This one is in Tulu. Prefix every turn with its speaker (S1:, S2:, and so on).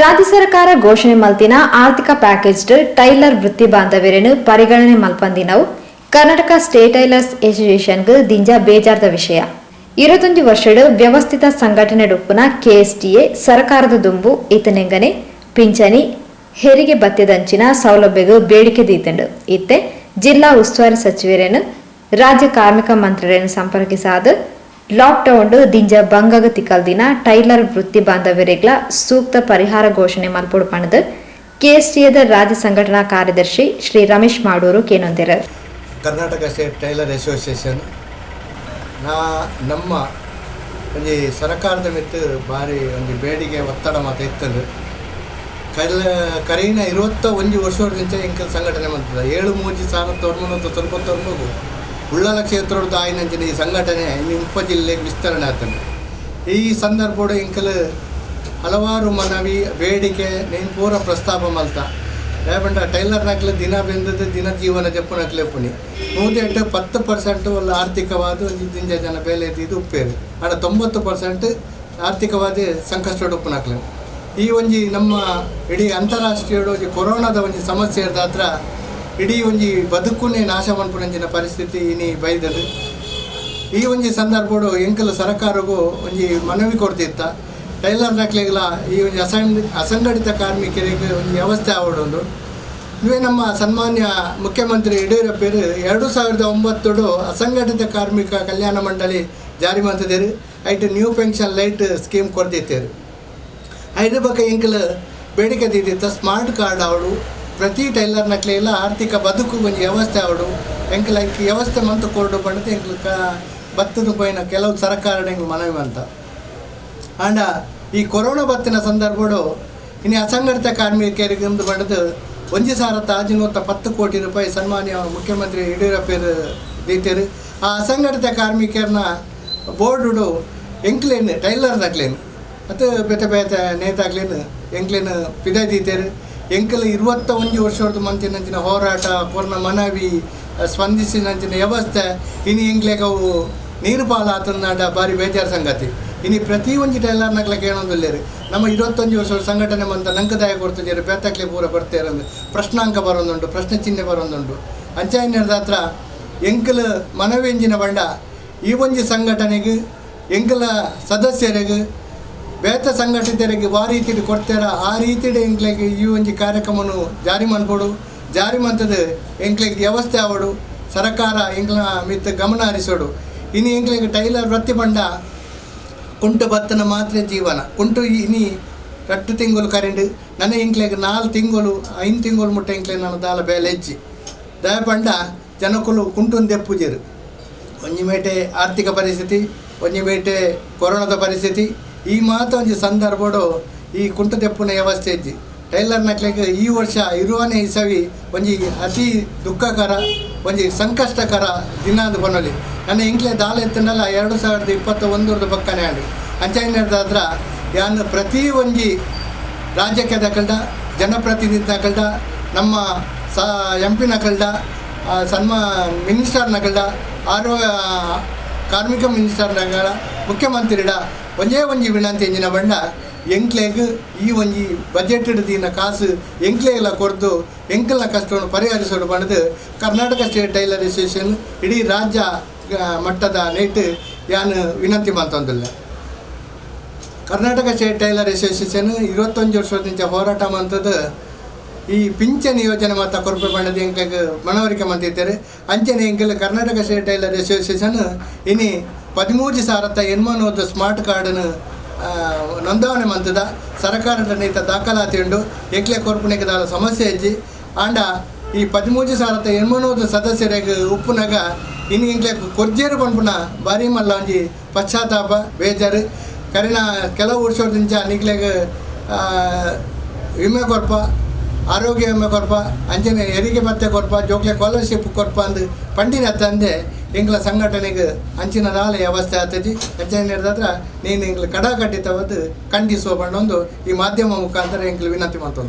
S1: ರಾಜ್ಯ ಸರ್ಕಾರ ಘೋಷಣೆ ಮಲ್ತಿನ ಆರ್ಥಿಕ ಪ್ಯಾಕೇಜ್ ಟೈಲರ್ ವೃತ್ತಿ ಬಾಂಧವ್ಯರನ್ನು ಪರಿಗಣನೆ ಮಲ್ಪಂದಿನವು ಕರ್ನಾಟಕ ಸ್ಟೇಟ್ ಟೈಲರ್ಸ್ ಅಸೋಸಿಯೇಷನ್ಗ್ ದಿಂಜ ಬೇಜಾರ್ದ ವಿಷಯ. 21 ವರ್ಷಡ್ ವ್ಯವಸ್ಥಿತ ಸಂಘಟನೆ ಉಪ್ಪುನ ಕೆಎಸ್ಟಿಎ ಸರ್ಕಾರದ ದುಂಬು ಇತನೆಂಗನೆ ಪಿಂಚಣಿ, ಹೆರಿಗೆ ಭತ್ಯದಂಚಿನ ಸೌಲಭ್ಯಗ್ ಬೇಡಿಕೆ ದೀತಂಡು. ಇತ್ತೆ ಜಿಲ್ಲಾ ಉಸ್ತುವಾರಿ ಸಚಿವರೇನು, ರಾಜ್ಯ ಕಾರ್ಮಿಕ ಮಂತ್ರಿಯನ್ನು ಸಂಪರ್ಕಿಸಾದ ಲಾಕ್ಡೌನ್ ದಿಂಜ ಬಂಗಗ ತಿಕಲ್ದಿನ ಟೈಲರ್ ವೃತ್ತಿ ಬಾಂಧವ್ಯರೆಗ್ಲ ಸೂಕ್ತ ಪರಿಹಾರ ಘೋಷಣೆ ಮಲ್ಪೊಡು ಪಣದು ಕೆಎಸ್ಟಿಎದ ರಾಜ್ಯ ಸಂಘಟನಾ ಕಾರ್ಯದರ್ಶಿ ಶ್ರೀ ರಮೇಶ್ ಮಾಡೂರು ಕೇನೊಂದೆರು.
S2: ಕರ್ನಾಟಕ ಸ್ಟೇಟ್ ಟೈಲರ್ ಅಸೋಸಿಯೇಷನ್ ನಾ ನಮ್ಮ ಒಂಜಿ ಸರಕಾರದ ಮಿತ್ತು ಬಾರಿ ಒಂಜಿ ಬೇಡಿಕೆ, ಒತ್ತಡ ಮಾತ ಇತ್ತಂಡು. ಕಲ ಕರೀನ 21 ವರ್ಷದಿಂಚ ಎಂಕಲ್ ಸಂಘಟನೆ ಮಂತದ. 7 3 1999 ಉಳ್ಳಾಲ ಕ್ಷೇತ್ರದ ಆಯಿನಂಚಿನ ಈ ಸಂಘಟನೆ ಇನ್ನು ಉಪ ಜಿಲ್ಲೆಗೆ ವಿಸ್ತರಣೆ ಆಗ್ತದೆ. ಈ ಸಂದರ್ಭಡು ಎಂಕಲ್ ಹಲವಾರು ಮನವಿ, ಬೇಡಿಕೆ ನೇನ್ ಪೂರ ಪ್ರಸ್ತಾಪ ಮಲ್ತ. ದಾಯೆ ಟೈಲರ್ ನಕ್ಲು ದಿನ ಬೆಂದದ್ದು ದಿನ ಜೀವನ ಜಪ್ಪುನಕ್ಲೆ ಉಪ್ಪುನಿ. ನೂದೆಟ್ 10% ಒಲ್ಲ ಆರ್ಥಿಕವಾದ ಒಂಜಿ ದಿಂಜ ಜನ ಬೇಲೆ ಇದು ಉಪ್ಪೇರು. ಆಡ 90% ಆರ್ಥಿಕವಾದ ಸಂಕಷ್ಟ ಉಪ್ಪುನಕ್ಲೆ. ಈ ಒಂಜಿ ನಮ್ಮ ಇಡೀ ಅಂತಾರಾಷ್ಟ್ರೀಯ ಒಂಜಿ ಕೊರೋನಾದ ಒಂಜಿ ಸಮಸ್ಯೆ ಇರ್ದಾತ್ರ ಇಡೀ ಒಂಜಿ ಬದುಕುನೇ ನಾಶ ಮನ್ಪುನಂಚಿನ ಪರಿಸ್ಥಿತಿ ಇನಿ ಬೈದದು. ಈ ಒಂಜಿ ಸಂದರ್ಭಡು ಎಂಕಲ್ ಸರಕಾರಗೂ ಒಂಜಿ ಮನವಿ ಕೊಡ್ತಿತ್ತ. ಟೈಲರ್ ನಕ್ಲೆಗ್ಲ ಈ ಒಂಜಿ ಅಸಂಘಟಿತ ಕಾರ್ಮಿಕರಿಗೆ ಒಂಜಿ ವ್ಯವಸ್ಥೆ ಆವಡೊಂದು. ಇವೇ ನಮ್ಮ ಸನ್ಮಾನ್ಯ ಮುಖ್ಯಮಂತ್ರಿ ಯಡಿಯೂರಪ್ಪರು 2009ಡು ಅಸಂಘಟಿತ ಕಾರ್ಮಿಕ ಕಲ್ಯಾಣ ಮಂಡಳಿ ಜಾರಿ ಮಂತದೇರು. ಐಟ್ ನ್ಯೂ ಪೆನ್ಷನ್ ಲೈಟ್ ಸ್ಕೀಮ್ ಕೊರ್ದಿತ್ತೇರು. ಐದು ಬೊಕ ಎಂಕಲ್ ಬೇಡಿಕೆ ದೀದಿತ್ತ, ಸ್ಮಾರ್ಟ್ ಕಾರ್ಡ್ ಅವಡು, ಪ್ರತಿ ಟೈಲರ್ ನಕ್ಲೆಲ್ಲ ಆರ್ಥಿಕ ಬದುಕು ಒಂಜಿ ವ್ಯವಸ್ಥೆ ಅವಡು, ಎಂಕಲ್ ಐಕ್ ವ್ಯವಸ್ಥೆ ಮಂತು ಕೊರಡು ಪಂಡತೆ ಎಂಕಲ್ ಕ ಬತ್ತದ ಪೋಯಿನ ಕೆಲವು ಸರ್ಕಾರ ಎಂಕಲ್ ಮನವಿ ಮಂತ. ಆಂಡ ಈ ಕೊರೋನಾ ಬತ್ತಿನ ಸಂದರ್ಭಡು ಇನ್ನು ಅಸಂಘಟಿತ ಕಾರ್ಮಿಕರಿಗೆ ಒಂದು ಪಂಡದು 1610 ಕೋಟಿ ರೂಪಾಯಿ ಸನ್ಮಾನ್ಯ ಮುಖ್ಯಮಂತ್ರಿ ಯಡಿಯೂರಪ್ಪರು ದೀತೇರು. ಆ ಅಸಂಘಟಿತ ಕಾರ್ಮಿಕರನ್ನ ಬೋರ್ಡು ಎಂಕ್ಲೇನ್ ಟೈಲರ್ ನಕ್ಲೇನ್ ಮತ್ತು ಬೇತೆ ಬೇತೆ ನೇತಾಗ್ಲೇನ್ ಎಂಕ್ಲೇನ್ ಪಿದಾಯ್ ದೀತೇರು. ಎಂಕಲ್ 21 ವರ್ಷದ ಮಂತಿನಂಚಿನ ಹೋರಾಟ, ಪೂರ್ಣ ಮನವಿ ಸ್ಪಂದಿಸಿನಂಚಿನ ವ್ಯವಸ್ಥೆ ಇನಿ ಎಂಕ್ಲೆಗ್ ಅವು ನೀರು ಪಾಲಾತನಾಡ ಬಾರಿ ಬೇಜಾರು ಸಂಗತಿ. ಇನಿ ಪ್ರತಿ ಒಂಜಿ ಟೈಲರ್ ನಕ್ಲೆ ಕೇಳೊಂದುಲ್ಲೇರು, ನಮ್ಮ 21 ವರ್ಷ ಸಂಘಟನೆ ಮಂತ ನಂಕದಾಯ ಕೊಡ್ತಿದ್ದಾರೆ, ಬೇತಕ್ಲೆ ಪೂರ ಬರ್ತೇರಂದು ಪ್ರಶ್ನಾಂಕ ಬರೋದುಂಟು, ಪ್ರಶ್ನೆ ಚಿಹ್ನೆ ಬರೋದುಂಟು. ಅಂಚಾಯಿನದ ಹತ್ರ ಎಂಕಲ್ ಮನವಿ ಎಂಜಿನ ಬಂಡ ಈ ಒಂಜಿ ಸಂಘಟನೆಗೆ ಎಂಕಲ ಸದಸ್ಯರಿಗೆ ಬೇತ ಸಂಘಟಿತರಿಗೆ ವಾ ರೀತಿಡ್ ಕೊಡ್ತಾರ, ಆ ರೀತಿಡ್ ಎಂಕ್ಲೆಗ್ ಈ ಒಂಜಿ ಕಾರ್ಯಕ್ರಮನು ಜಾರಿ ಮನ್ಪೊಡು. ಜಾರಿ ಮಂತದ ಎಂಕ್ಲೆಗ್ ವ್ಯವಸ್ಥೆ ಆವಡು. ಸರಕಾರ ಎಂಕ್ಲ ಮಿತ್ತ ಗಮನ ಹರಿಸೋಡು. ಇನಿ ಎಂಕ್ಲೆಗ್ ಟೈಲರ್ ವೃತ್ತಿ ಪಂಡ ಕುಂಟು ಬತ್ತನ ಮಾತ್ರ ಜೀವನ. ಕುಂಟು ಇನಿ 2 ತಿಂಗಳು ಕರೆಂಟ್ ನನ್ನ ಎಂಕ್ಲೆಗ್ 4 ತಿಂಗಳು, 5 ತಿಂಗಳು ಮುಟ್ಟ ಎಂಕ್ಲೆ ನನ್ನ ದಾಲ ಬೇಲೆ ಹೆಚ್ಚಿ. ದಯ ಪಂಡ ಜನಕುಲು ಕುಂಟುನ್ ದೆಪ್ಪುಜೆರು. ಒಂಜಿ ಮೇಟೆ ಆರ್ಥಿಕ ಪರಿಸ್ಥಿತಿ, ಒಂಜಿ ಮೇಟೆ ಕೊರೋನಾದ ಪರಿಸ್ಥಿತಿ. ಈ ಮಾತ ಒಂಜಿ ಸಂದರ್ಭಡು ಈ ಕುಂಟು ದೆಪ್ಪುನ ವ್ಯವಸ್ಥೆ ಇಜ್ಜಿ ಟೈಲರ್ ನಕ್ಲೆಗ್. ಈ ವರ್ಷ ಇರುವನೇ ಇಸವಿ ಒಂಜಿ ಅತಿ ದುಃಖಕರ, ಒಂಜಿ ಸಂಕಷ್ಟಕರ ದಿನ ಅಂದ್ ಪನೊಲಿ. ನನ್ನ ಇಂಕ್ಲೆ ದಾಲ ಎತ್ತಂಡಲ 2021ರದ ಪಕ್ಕನೆ ಆಂಡ್. ಅಂಚಾಯಿನದಾದ್ರ ಯಾನ್ ಪ್ರತಿ ಒಂಜಿ ರಾಜ್ಯಕ್ಕೆ ದಕಲ್ಡ, ಜನಪ್ರತಿನಿಧಿ ನಕಲ್ಡ, ನಮ್ಮ ಸ ಎಂ ಪಿ ನಕಲ್ಡ, ಸನ್ಮ ಮಿನಿಸ್ಟರ್ ನಕಲ್ಡ, ಆರೋಗ್ಯ ಕಾರ್ಮಿಕ ಮಿನಿಸ್ಟರ್ ನಕಲ್ಡ, ಮುಖ್ಯಮಂತ್ರಿಡ ಒಂಜೇ ಒಂಜಿ ವಿನಂತಿ ಎಂಜಿನ ಬಂಡ, ಎಂಕ್ಲೆಗ್ ಈ ಒಂಜಿ ಬಜೆಟ್ ದೀನ ಕಾಸು ಎಂಕ್ಲೆಗ್ಲ ಕೊರ್ದು ಎಂಕಲ್ನ ಕಷ್ಟವನ್ನು ಪರಿಹರಿಸೋಡು ಪಂಡ್ದು ಕರ್ನಾಟಕ ಸ್ಟೇಟ್ ಟೈಲರ್ ಅಸೋಸಿಯೇಷನ್ ಇಡೀ ರಾಜ್ಯ ಮಟ್ಟದ ನೇಟ್ ಯಾನ್ ವಿನಂತಿ ಮಂತೊಂದುಲ್ಲೆ. ಕರ್ನಾಟಕ ಸ್ಟೇಟ್ ಟೈಲರ್ ಅಸೋಸಿಯೇಷನ್ 21 ವರ್ಷದಿಂದ ಹೋರಾಟ ಮಂತದ್ದು ಈ ಪಿಂಚಣಿ ಯೋಜನೆ ಮಾತ ಕೊರ್ಪೆ ಪಂಡದು ಎಂಕ್ಲೆಗ್ ಮನವರಿಕೆ ಮಂತಿದ್ದಾರೆ. ಅಂಚನೆ ಎಂಕಲ್ ಕರ್ನಾಟಕ ಸ್ಟೇಟ್ ಟೈಲರ್ ಅಸೋಸಿಯೇಷನ್ ಇನಿ 13,080 ಸ್ಮಾರ್ಟ್ ಕಾರ್ಡನ್ನು ನೋಂದಾವಣೆ ಮಂತದ. ಸರ್ಕಾರದ ನೇತ ದಾಖಲಾತಿ ಉಂಡು. ಎಂಕ್ಲೆ ಕೊರ್ಪುನೆಗೆ ದಾಲ ಸಮಸ್ಯೆ ಇಜ್ಜಿ. ಆಂಡ ಈ 13,080 ಸದಸ್ಯರಿಗೆ ಉಪ್ಪುನಾಗ ಇನಿ ಎಂಕ್ಲೆ ಕೊರ್ಜೇರು ಪನ್ಪುನ ಬಾರಿ ಮಲ್ಲ ಒಂಜಿ ಪಶ್ಚಾತ್ತಾಪ, ಬೇಜಾರು. ಕರಿನ ಕೆಲವು ವರ್ಷದಿಂಚ ನಿಕ್ಲೆಗ್ ವಿಮೆ ಕೊರ್ಪ, ಆರೋಗ್ಯ ವಿಮೆ ಕೊರ್ಪ, ಅಂಚನೆ ಹೆರಿಗೆ ಭತ್ಯೆ ಕೊರ್ಪ, ಜೋಕ್ಲೆ ಸ್ಕಾಲರ್ಶಿಪ್ ಕೊರ್ಪ ಅಂದ್ ಪಂಡಿನ ತಂದೆ ಎಂಕ್ಲ ಸಂಘಟನೆಗೆ ಅಂಚಿನ ದಾಲ ವ್ಯವಸ್ಥೆ ಆತಜಿ. ಅಂಚನೆ ಹಿಡ್ದಾತ್ರ ನೀನು ಎಂಕ್ಲ ಕಡಾಕಟ್ಟಿತವದ್ದು ಖಂಡಿಸುವ ಪಂಡೊಂದು ಈ ಮಾಧ್ಯಮ ಮುಖಾಂತರ ಎಂಕ್ಲ ವಿನಂತಿ ಮಾಡ್ತೊಂದು.